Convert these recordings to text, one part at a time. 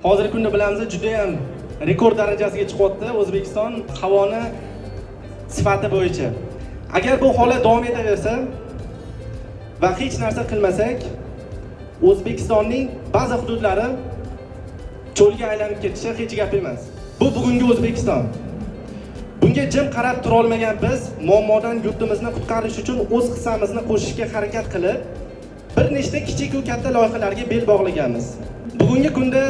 Hozirgi kunda bilamiz, juda ham rekord darajasiga chiqyapti O'zbekiston havoni sifati bo'yicha. Agar bu holat davom etaversa va hech narsa qilmasak, O'zbekistonning ba'zi hududlari cho'lga aylanib ketishi hech gap emas. Bu bugungi O'zbekiston. Bunga jim qarab tura olmagan biz muammodan yurtimizni qutqarish uchun o'z hissamizni qo'shishga harakat qilib, bir nechta kichik va katta loyihalarga bel bog'laganmiz. Bugungi kunda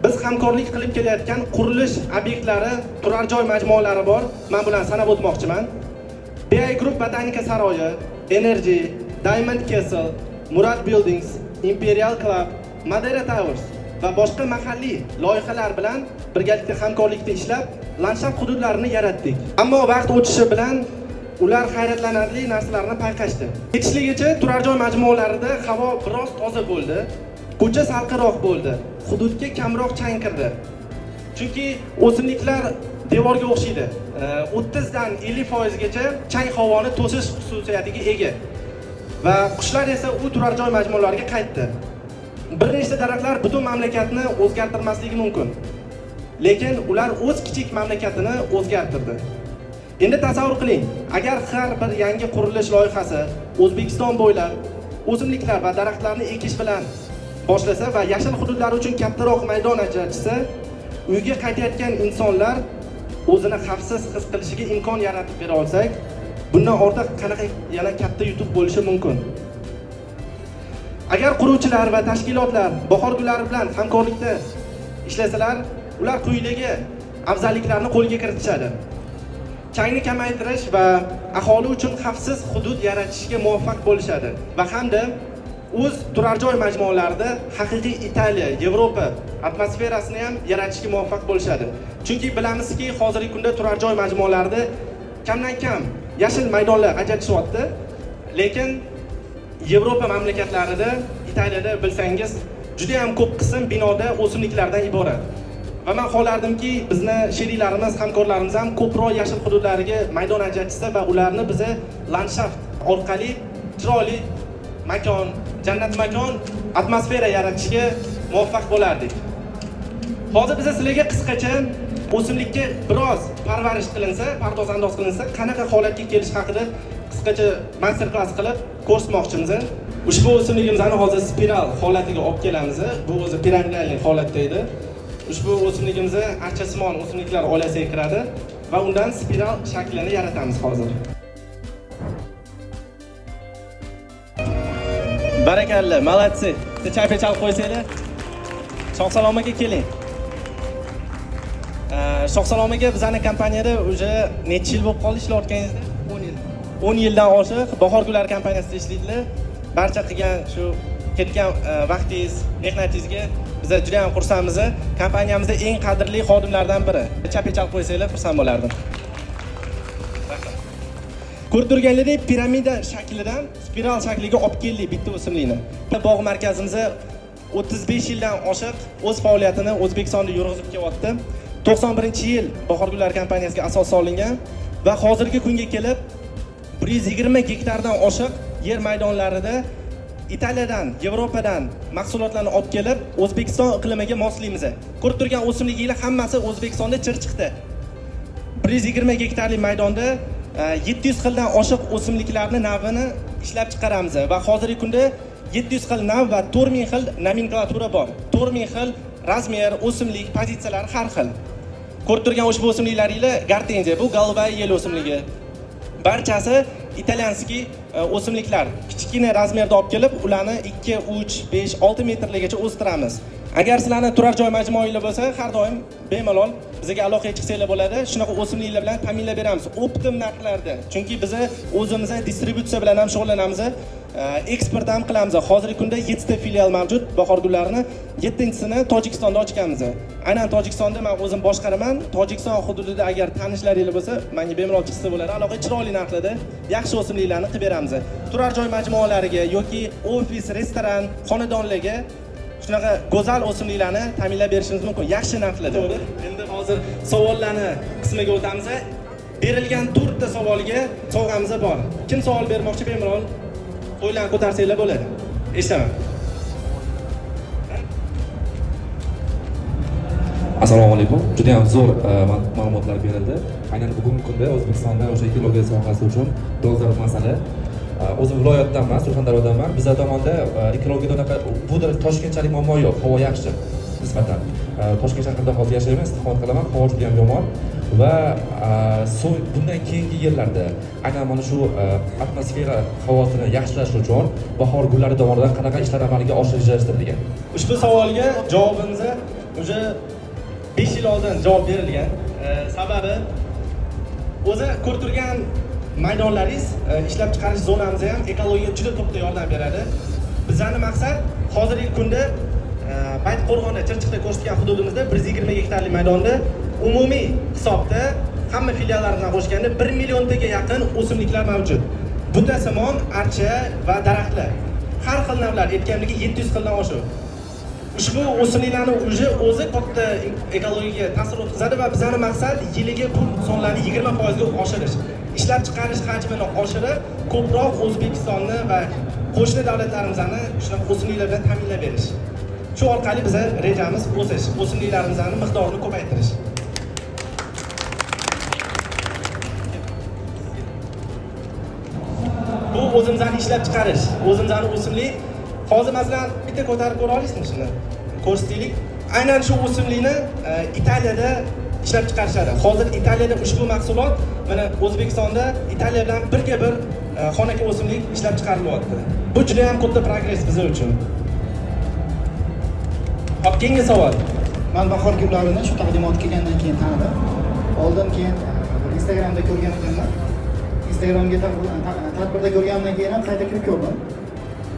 biz hamkorlik qilib kelayotgan qurilish obyektlari, turar joy majmualari bor. Men bularni sanab o'tmoqchiman. BI Group Botanika saroyi, Energy, Diamond Castle, Murad Buildings, Imperial Club, Madeira Towers va boshqa mahalliy loyihalar bilan birgalikda hamkorlikda ishlab, landshaft hududlarini yaratdik. Ammo vaqt o'tishi bilan ular hayratlanarli narsalarni payqashdi. Kechligicha turar joy majmualarida havo biroz toza bo'ldi, ko'cha salqinroq bo'ldi, hududga kamroq chang kirdi. Chunki o'simliklar devorga o'xshaydi. 30 dan 50% gacha chang havoni to'sish xususiyatiga ega. Va qushlar esa u turar joy majmualariga qaytdi. Bir nechta daraxtlar butun mamlakatni o'zgartirmasligi mumkin. Lekin ular o'z kichik mamlakatini o'zgartirdi. Endi tasavvur qiling, agar har bir yangi qurilish loyihasi O'zbekiston bo'ylab o'simliklar va daraxtlarni ekish bilan boshlasa va yashil hududlar uchun kattaroq maydon ajratishsa, uyga qaytayotgan insonlar o'zini xavfsiz his qilishiga imkon yaratib bera olsak, bundan ortiq qanaqa yana katta yutuq bo'lishi mumkin? Agar quruvchilar va tashkilotlar bahor gullari bilan hamkorlikda ishlasalar, ular quyidagi afzalliklarni qo'lga kiritishadi. Changni kamaytirish va aholi uchun xavfsiz hudud yaratishga muvaffaq bo'lishadi va hamda o'z turar joy majmualarida haqiqiy Italiya, Yevropa atmosferasini ham yaratishga muvaffaq bo'lishadi. Chunki bilamizki, hozirgi kunda turar joy majmualarida kamdan kam yashil maydonlar ajratishyapti, lekin Yevropa mamlakatlarida, Italiyada bilsangiz, juda ham ko'p qism binoda o'simliklardan iborat. Va men xohlardimki, bizni sheriklarimiz, hamkorlarimiz ham ko'proq yashil hududlarga maydon ajratishsa va ularni biza landshaft orqali chiroyli makon, jannat makon atmosfera yaratishga muvaffaq bo'lardik. Hozir biz sizlarga qisqacha o'simlikka biroz parvarish qilinsa, pardoz andoz qilinsa, qanaqa holatga kelishi haqida qisqacha master klass qilib ko'rsatmoqchimiz. Ushbu o'simligimizni hozir spiral holatiga olib kelamiz. Bu o'zi piramidal holatda edi. Ushbu o'simligimizni archasimon o'simliklar oilasiga kiradi va undan spiral shaklini yaratamiz hozir. Barakalla, молодцы. Bitta chapga chalib qo'ysanglar. Shohsalom aka, keling. Shohsalom aka bizani kompaniyada уже necha yil bo'lib qoldi ishlayotganingizda? 10 yil. 10 yildan oshiq Bahor gullari kompaniyasida ishlaydilar. Barcha qilgan shu ketgan vaqtingiz, mehnatingizga biz juda ham xursandmiz. Kompaniyamizda eng qadrli xodimlardan biri. Chapga chalib qo'ysanglar, xursand bo'lardim. Rahmat. Ko'rib turganingizdek, piramida shaklidan spiral shakliga olib keldik bitta o'simlikni. Bog' markazimiz 35 yildan oshiq o'z faoliyatini O'zbekistonda yurg'izib kelyapti. 91-yil Bahor gullari kompaniyasiga asos solingan va hozirgi kunga kelib 120 gektardan oshiq yer maydonlarida Italiyadan, Yevropadan mahsulotlarni olib kelib, O'zbekiston iqlimiga moslaymiz. Ko'rib turgan o'simliklar hammasi O'zbekistonda Chirchiqda. 120 gektarlik maydonda 700 xildan oshiq o'simliklarni navini ishlab chiqaramiz va hozirgi kunda 700 xil nav va 4000 xil nomenklatura bor. 4000 xil razmer, o'simlik pozitsiyalari har xil. Ko'rib turgan ushbu o'simliklaringlar gortenziya, bu голубая ель o'simligi. Barchasi итальянский o'simliklar. Kichkina razmerda olib kelib, ularni 2, 3, 5, 6 metrligacha o'stiramiz. Agar sizlarni turar joy majmuanglar bo'lsa, har doim bemalol bizga aloqaga chiqsanglar bo'ladi. Shunaqa o'simliklar bilan ta'minlab beramiz оптом narxlarda. Chunki biz o'zimiz distributsiya bilan ham shug'ullanamiz, eksport ham qilamiz. Hozirgi kunda 7 ta filial mavjud. Bahor gullarini 7-sini Tojikistonda ochganmiz. Aynan Tojikistonda men o'zim boshqaraman. Tojikiston hududida agar tanishlaringiz bo'lsa, menga bemalol chiqsa bo'ladi. Aloqa chiroyli narxlarda yaxshi o'simliklarni qilib beramiz. Turar joy majmualariga yoki ofis, restoran, xonadonlarga shunaqa go'zal o'simliklarni ta'minlab berishimiz mumkin yaxshi narxlarda. To'g'ri. Endi hozir savollarni qismiga o'tamiz. Berilgan 4 ta savolga sovg'amiz bor. Kim savol bermoqchi, bemalol qo'llarni ko'tarsanglar bo'ladi. Eshitaman. Assalomu alaykum. Juda ham zo'r ma'lumotlar berildi. Aynan bugungi kunda O'zbekistonda o'sha ekologiya sohasi uchun dolzarb masala. O'zim viloyatdanman, Surxondaryodanman. Bizlar tomonda ekologiyada unaqa bu Toshkentchalik muammo yo'q, havo yaxshi nisbatan. Toshkent shahrida hozir yashayman, istiqomat qilaman, havo juda ham yomon va suv bundan keyingi yillarda aynan mana shu atmosfera havosini yaxshilash uchun Bahor gullari tomonidan qanaqa ishlar amalga oshirish rejalashtirilgan? Ushbu savolga javobimiz уже 5 yil oldin javob berilgan. Sababi o'zi ko'rib turgan maydonlaringiz, ishlab chiqarish zonamiz ham ekologiyaga juda katta yordam beradi. Bizani maqsad hozirgi kunda Baytqo'rg'onda, Chirchiqda ko'rsatgan hududimizda 120 gektarli maydonda umumiy hisobda hamma filiallarni qo'shganda 1 milliontaga yaqin o'simliklar mavjud. Butasimon, archa va daraxtlar. Har xil navlar, aytganimdek 700 xildan oshiq. Ushbu o'simliklarni уже o'zi katta ekologiyaga ta'sir o'tkazadi va bizani maqsad yiliga bu sonlarni 20% ga oshirish. Ishlab chiqarish hajmini oshirib, ko'proq O'zbekistonni va qo'shni davlatlarimizni shunaqa o'simliklar bilan ta'minlab berish. Shu orqali biza rejamiz o'sish, o'simliklarimizni miqdorini ko'paytirish. Bu o'zimizni ishlab chiqarish, o'zimizni o'simlik. Hozir masalan bitta ko'tarib ko'ra olasizmi shuni? Ko'rsataylik. Aynan shu o'simlikni Italiyada ishlab chiqarishadi. Hozir Italiyada ushbu mahsulot mana O'zbekistonda Italiya bilan birga bir xonaki o'simlik ishlab chiqarilyapti. Bu juda ham katta progress biz uchun. Hop, keyingi savol. Man Bahor gullarini shu taqdimot kelgandan keyin tanidim. Oldin keyin Instagramda ko'rgan ekanman. Instagramga tadbirda ko'rganimdan keyin ham qayta kirib ko'rdim.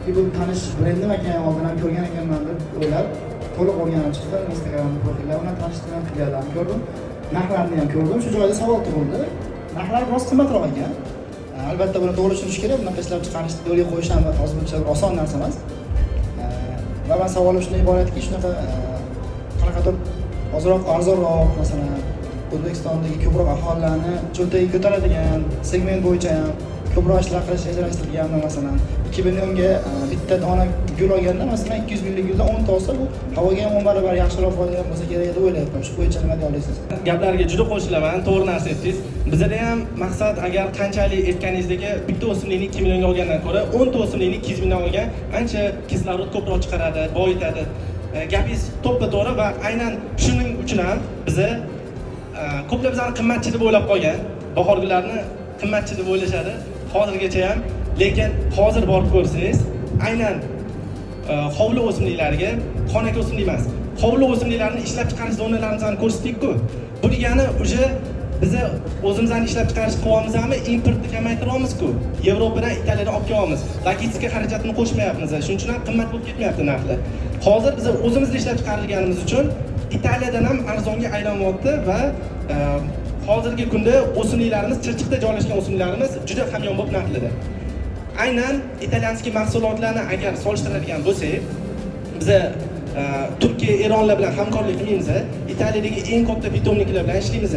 Ki bu tanish brendim ekan, oldin ham ko'rgan ekanman deb o'ylab to'liq o'rganib chiqdim. Instagram profillari bilan tanishdim, filiallarni ko'rdim. Narxlarni ham ko'rdim. Shu joyda savol tug'ildi. Narxlar biroz qimmatroq ekan. Albatta buni to'g'ri tushunish kerak. Bunaqa ishlab chiqarishni yo'lga qo'yish ham hozir buncha oson narsa emas. Va man savolim shundan iboratki, shunaqa qanaqadir ozroq arzonroq, masalan, O'zbekistondagi ko'proq aholilarni cho'ntagiga ko'taradigan segment bo'yicha ham ko'proq ishlar qilish rejalashtirilganmi, masalan, 2 millionga bitta dona gul olganda, masalan, 200 minglik guldan 10 ta olsa, bu havoga ham 10 barobar yaxshiroq foyda ham bo'lsa kerak deb o'ylayapman. Shu bo'yicha nima deya olasiz? Gaplarga juda qo'shilaman, to'g'ri narsa aytdingiz. Bizada ham maqsad agar qanchalik aytganingizdek bitta o'simlikni 2 millionga olgandan ko'ra 10 ta o'simlikni 200 mingdan olgan ancha kislorod ko'proq chiqaradi, boyitadi. Gapingiz to'ppa-to'g'ri va aynan shuning uchun ham biza ko'plar bizani qimmatchi deb o'ylab qolgan. Bahor gullarini qimmatchi deb o'ylashadi hozirgacha ham, lekin hozir borib ko'rsangiz, aynan hovli o'simliklariga, xonaki o'simlik emas, hovli o'simliklarini ishlab chiqarish zonalarimizni ko'rsatdik-ku. Bu degani уже biza o'zimizni ishlab chiqarish qilyapmizmi, importni kamaytiryapmiz-ku. Yevropadan, Italiyadan olib kelyapmiz. Logistika xarajatini qo'shmayapmiz. Shuning uchun ham qimmat bo'lib ketmayapti narxlar. Hozir biz o'zimizni ishlab chiqarganimiz uchun Italiyadan ham arzonga aylanyapti va hozirgi kunda o'simliklarimiz, Chirchiqda joylashgan o'simliklarimiz juda hamyonbop narxlarda. Aynan italyanskiy mahsulotlarni agar solishtiradigan bo'lsak, biza Turkiya, Eronlar bilan hamkorlik qilmaymiz. Italiyadagi eng katta pitomniklar bilan ishlaymiz.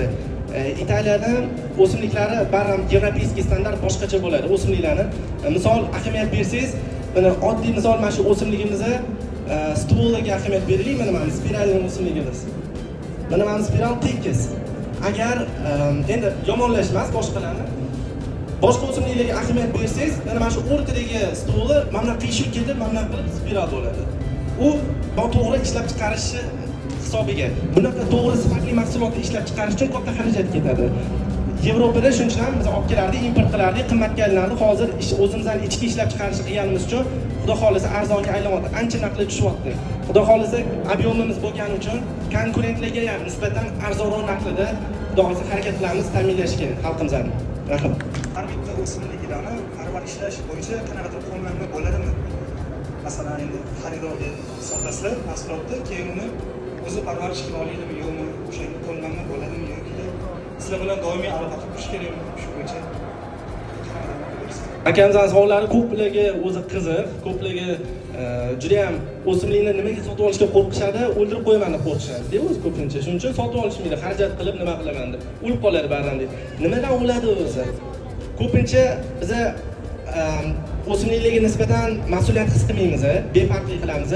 Italiyada o'simliklari barham yevropeyskiy standart boshqacha bo'ladi o'simliklarni. Misol ahamiyat bersangiz, mana oddiy misol mana shu o'simligimizni stvoliga ahamiyat beraylik, mana spiralli o'simligimiz. Mana spiral tekis. Agar endi yomonlash emas boshqalarni, boshqa o'simliklarga ahamiyat bersangiz, mana shu o'rtadagi stvoli mana bunaqa qiyshiq ketib, mana bunaqa qilib spiral bo'ladi. U to'g'ri ishlab chiqarishi hisobiga. Bunaqa to'g'ri sifatli mahsulotni ishlab chiqarish uchun katta xarajat ketadi. Yevropada shuning uchun ham biz olib kelardik, import qilardik, qimmatga aylanardi. Hozir o'zimizdan ichki ishlab chiqarishni qilganimiz uchun Xudo xohlasa arzonga aylanyapti, ancha narxlar tushyapti. Xudo xohlasa объемimiz bo'lgani uchun konkurentlarga ham nisbatan arzonroq narxlarda Xudo xohlasa harakat qilamiz ta'minlashga xalqimizni. Rahmat. Har bitta o'simliklarni parvarishlash bo'yicha qanaqadir qo'llanma bo'ladimi? Masalan, endi xaridorga sotasizlar mahsulotni, keyin uni o'zi parvarish qila oladimi yo'qmi, o'shanga qo'llanma bo'ladimi yoki sizlar bilan doimiy aloqa qilib turish kerakmi shu bo'yicha? Akamizning savollari ko'pligi o'zi qiziq, ko'pligi juda ham o'simlikni nimaga sotib olishga qo'rqishadi, o'ldirib qo'yaman deb qo'rqishadi, deydi o'zi ko'pincha. Shuning uchun sotib olishmaydi, xarajat qilib nima qilaman deb. O'lib qoladi ba'zan deydi. Nimadan o'ladi o'zi? Ko'pincha biza o'simliklarga nisbatan mas'uliyat his qilmaymiz, befarqlik qilamiz.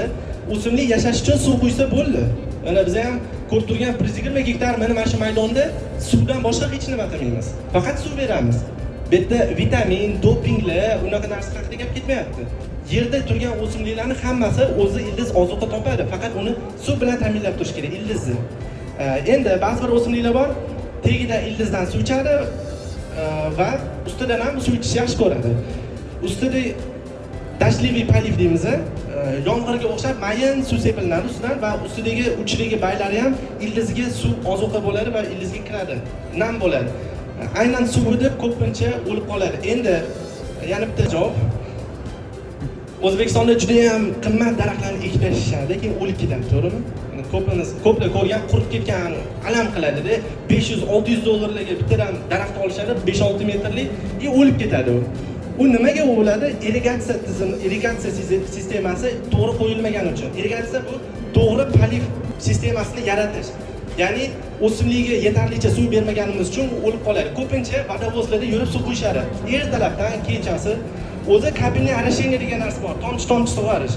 O'simlik yashash uchun suv quysa bo'ldi. Mana biz ham Ko'rib turgan 120 gektar mana shu maydonda suvdan boshqa hech nima qilmaymiz, faqat suv beramiz. Bu yerda vitamin, dopinglar, unaqa narsa haqida gap ketmayapti. Yerda turgan o'simliklarni hammasi o'zi ildiz ozuqa topadi, faqat uni suv bilan ta'minlab turish kerak ildizni. Endi ba'zi bir o'simliklar bor, tagidan ildizdan suv ichadi va ustidan ham suv ichishni yaxshi ko'radi. Ustida дождливый полив deymiz, yomg'irga o'xshab mayin suv sepilinadi ustidan va ustidagi uchidagi baylari ham ildiziga suv ozuqa bo'ladi va ildizga kiradi, nam bo'ladi. Aynan suvi deb ko'pincha o'lib qoladi. Endi yana bitta javob: O'zbekistonda judayam qimmat daraxtlarni ekib tashlashadi, keyin o'lib ketadi, to'g'rimi? Endi ko'pimiz, ko'plar ko'rgan, qurib ketgan, alam qiladida. 500-600 dollarlarga bittadan daraxt olishadi, 5-6 metrli, и o'lib ketadi. U nimaga o'ladi? Irrigatsiya tizimi, irrigatsiya sistemasi to'g'ri qo'yilmagani uchun. Irrigatsiya bu to'g'ri полив sistemasini yaratish, ya'ni o'simlikka yetarlicha suv bermaganimiz uchun u o'lib qoladi. Ko'pincha водовоз larda yurib suv quyishadi ertalabdan kechasi. O'zi капельный орошение degan narsa bor, tomchi tomchi sug'orish.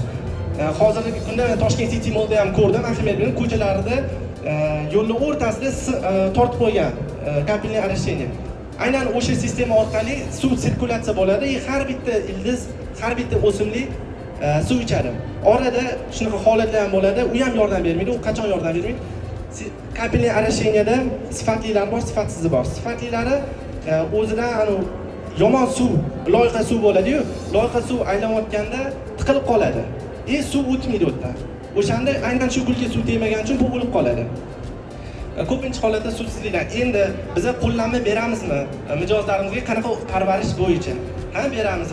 Hozirgi kunda Toshkent City Mallda ham ko'rdim, ahamiyat berdim, ko'chalarida yo'lni o'rtasida tortib qo'ygan капельный орошение. Aynan o'sha sistema orqali suv sirkulyatsiya bo'ladi и har bitta ildiz, har bitta o'simlik suv ichadi. Orada shunaqa holatlar ham bo'ladi, u ham yordam bermaydi. U qachon yordam bermaydi? Капельный орошение da sifatlilari bor, sifatsizi bor. Sifatlilari o'zidan anavi yomon suv, loyqa suv bo'ladiyu, loyqa suv aylanayotganda tiqilib qoladi и suv o'tmaydi u yerdan. O'shanda aynan shu gulga suv tegmagani uchun bu o'lib qoladi. Ko'pincha holatda suvsizlikdan. Endi biza qo'llanma beramizmi mijozlarimizga, qanaqa parvarish bo'yicha? Ha, beramiz.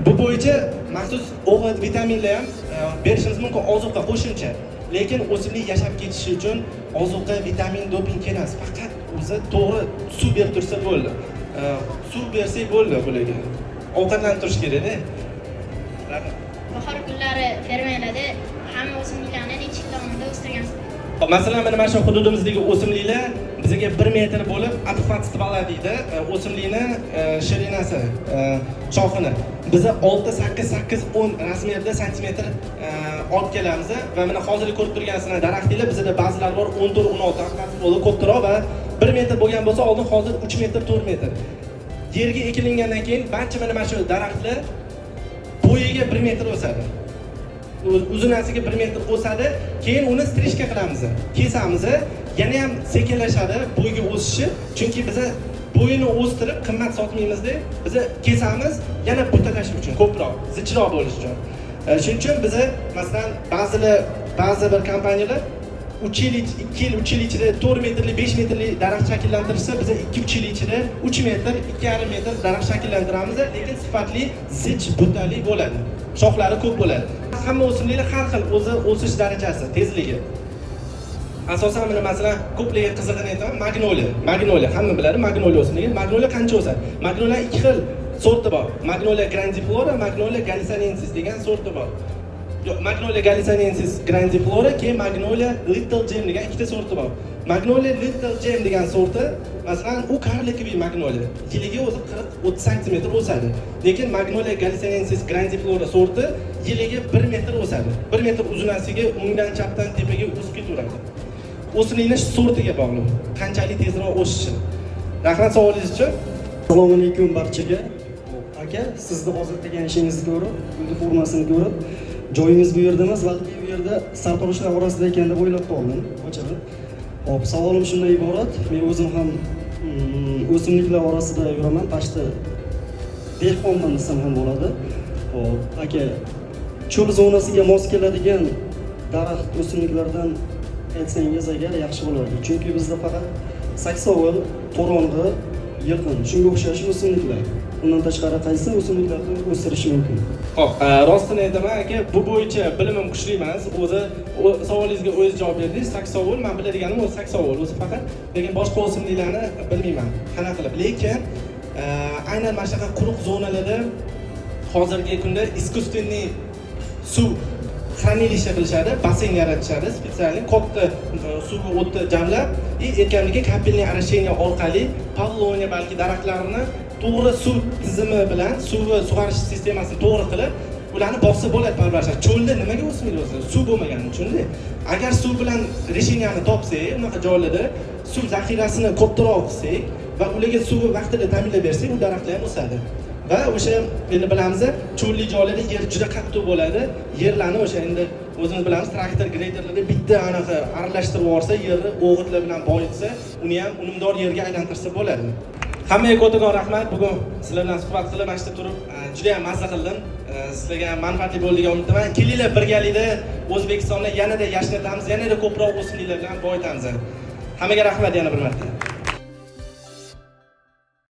Bu bo'yicha maxsus o'g'it, vitaminlar ham berishimiz mumkin, ozuqa qo'shimcha. Lekin o'simlik yashab ketishi uchun ozuqa, vitamin, doping kerak emas, faqat o'zi to'g'ri suv berib tursa bo'ldi. Suv bersak bo'ldi, bularga ovqatlanib turish kerakda. Rahmat. Bahor gullari fermerlarda hamma o'simliklarni necha yil davomida o'stirgansiz? Masalan, mana shu hududimizdagi o'simliklar bizga 1 metr bo'lib, обхват ствола deydi, o'simlikni ширина si, shoxini biza 6, 8, 8, 10 размер da santimetr olib kelamiz. Va mana hozir ko'rib turgansizlar daraxtlar, bizada ba'zilari bor 14, 16 обхват ствола kattaroq va 1 metr bo'lgan bo'lsa oldin, hozir 3 metr, 4 metr. Yerga ekilingandan keyin barcha mana shu daraxtlar bo'yiga 1 metr o'sadi, uzunasiga 1 metr o'sadi. Keyin uni стрижка qilamiz, kesamiz, yana ham sekinlashadi bo'yga o'sishi, chunki biza bo'yini o'stirib qimmat sotmaymizda, biza kesamiz yana butalash uchun, ko'proq zichroq bo'lishi uchun. Shuning uchun biza, masalan, ba'zilar, ba'zi bir kompaniyalar 3 yil, 2 yil, 3 yil ichida 4 metrli, 5 metrli daraxt shakllantirishsa, biza 2-3 yil ichida 3 metr, 2,5 metr daraxt shakllantiramiz, lekin sifatli, zich, butali bo'ladi, shoxlari ko'p bo'ladi. Hamma o'simliklar har xil o'zi o'sish darajasi, tezligi. Asosan mana, masalan, ko'plarga qizig'ini aytaman, magnoliya. Magnoliya hamma biladi, magnoliya o'simligi. Magnoliya qancha o'sadi? Magnoliya ikki xil sorti bor: Magnolia grandiflora, Magnolia gallisonensis degan sorti bor. Yo'q, Magnolia gallisonensis grandiflora, keyin Magnolia Little Gem degan ikkita sorti bor. Magnolia Little Gem degan sorti, masalan, u карликовый magnoliya, yiliga o'zi 40-30 santimetr o'sadi. Lekin Magnolia gallisonensis grandiflora sorti yiliga 1 metr o'sadi, 1 metr uzunasiga o'ngdan, chapdan, tepaga o'sib ketaveradi. O'simlikni sortiga bog'liq qanchalik tezroq o'sishi. Rahmat savolingiz uchun. Assalomu alaykum barchaga. Aka, sizni hozir qilgan ishingizni ko'rib, uniformasini ko'rib, joyingiz bu yerda emas, balki u yerda sartaroshlar orasida ekan deb o'ylab qoldim ochig'i. Xo'p, savolim shundan iborat. Men o'zim ham o'simliklar orasida yuraman, почти dehqonman desam ham bo'ladi. Xo'p, aka, cho'l zonasiga mos keladigan daraxt o'simliklardan aytsangiz agar yaxshi bo'lardi. Chunki bizda faqat saksovul, to'rong'i, yilqin, shunga o'xshash o'simliklar. Undan tashqari qaysi o'simliklarni o'stirish mumkin? Xo'p, rostini aytaman, aka, bu bo'yicha bilimim kuchli emas. O'zi savolingizga o'zingiz javob berdingiz. Saksovul, men biladiganim o'zi saksovul, o'zi faqat, lekin boshqa o'simliklarni bilmayman qanaqa qilib. Lekin aynan mana shunaqa quruq zonalarda hozirgi kunda искусственный suv хранилище qilishadi, basseyn yaratishadi, специальный katta suvni o'tda jamlab и aytganimdek капельный орошение orqali павлония balki daraxtlarni to'g'ri suv tizimi bilan suvni sug'orish sistemasini to'g'ri qilib Ularni boqsa bo'ladi, parvarishlab. Cho'lda nimaga o'smaydi o'zi? Suv bo'lmagani uchunda. Agar suv bilan решения ni topsak, unaqa joylarda suv zaxirasini kattaroq qilsak va ularga suvni vaqtida ta'minlab bersak, u daraxtlar ham o'sadi. Va o'sha endi bilamiz, cho'lli joylarda yer juda qattiq bo'ladi. Yerlarni o'sha endi o'zimiz bilamiz, traktor, greyderlarda bitta anaqa aralashtirib yuborsa, yerni o'g'itlar bilan boyitsa, uni ham unumdor yerga aylantirsa bo'ladi. Hammaga kattakon rahmat. Bugun sizlar bilan suhbat qilib, mana shu yerda turib juda ham mazza qildim. Sizlarga ham manfaatli bo'ldi degan umiddaman. Kelinglar, birgalikda O'zbekistonni yanada yashnatamiz, yanada ko'proq o'simliklar bilan boyitamiz. Hammaga rahmat yana bir marta.